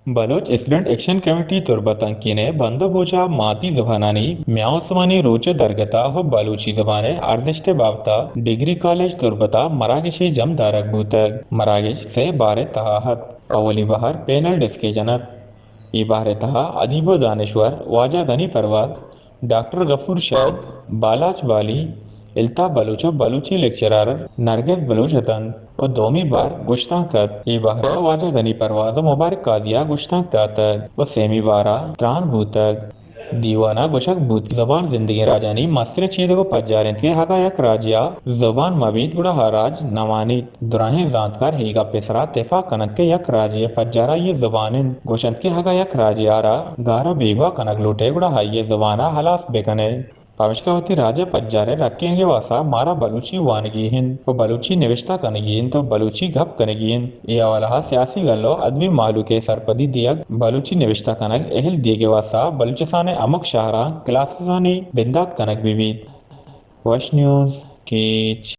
Baloch student action committee تربت ءِ ہنکین ءَ بند ءُ بوجا ماتی زبانانی میان استمانی روچ ءِ درگت ءَ ءُ بلوچی زبان ءِ ارزشت ءِ بابت ءَ ڈگری کالج تربت ءَ مراگشے جم دارگ بوتگ۔ مراگش سئے بہر ءِ تہا ات۔ اولی بہر پینل ڈسکشن ات۔ اے بہر ءِ تہا ادیب ءُ دانشور واجہ غنی پرواز، ڈاکٹر غفور شاد، بالاچ بالی، الطاف بلوچ ءُ بلوچی لیکچرر نرگس بلوچ اتنت ءُ دومی بہر گشتانک ات۔ اے بہر ءَ واجہ غنی پرواز ءُ مبارک قاضی ءَ گشتانک داتگ ءُ سیمی بہر ءَ تران بوتگ۔ دیوان ءَ گوشگ بوت، زبان زندگیں راجانی مستریں چیدگ ءُ پجار انت کہ اگاں یک راجے ءَ زبان مہ بیت، گڑا آ راج نہ مانیت۔ دراہیں زانتکار اے گپ ءِ سرا تپاک کننت کہ یک راجے ءِ پجار آئی ءِ زبان انت۔ گوشنت کہ اگاں یک راجے ءَ را گار ءُ بیگواہ کنگ لوٹ ئے، گڑا آئی ءِ زبان ءَ ہلاس بہ کن ئے۔ پمشکا وتی راج ءِ پجار ءِ رکینگ ءِ واستہ مارا بلوچی وانگی انت ءُ بلوچی نبشتہ کنگی انت ءُ بلوچی گپ کنگی انت۔ اے حوالہ ءَ سیاسی گل ءُ ادبی مہلوک ءِ سرپدی دیگ، بلوچی نبشتہ کنگ ءِ اہل دیگ ءِ واستہ بلوچستان ءِ ہمک شہراں کلاسزانی بندات کنگ بہ بیت۔ وش نیوز کیچ۔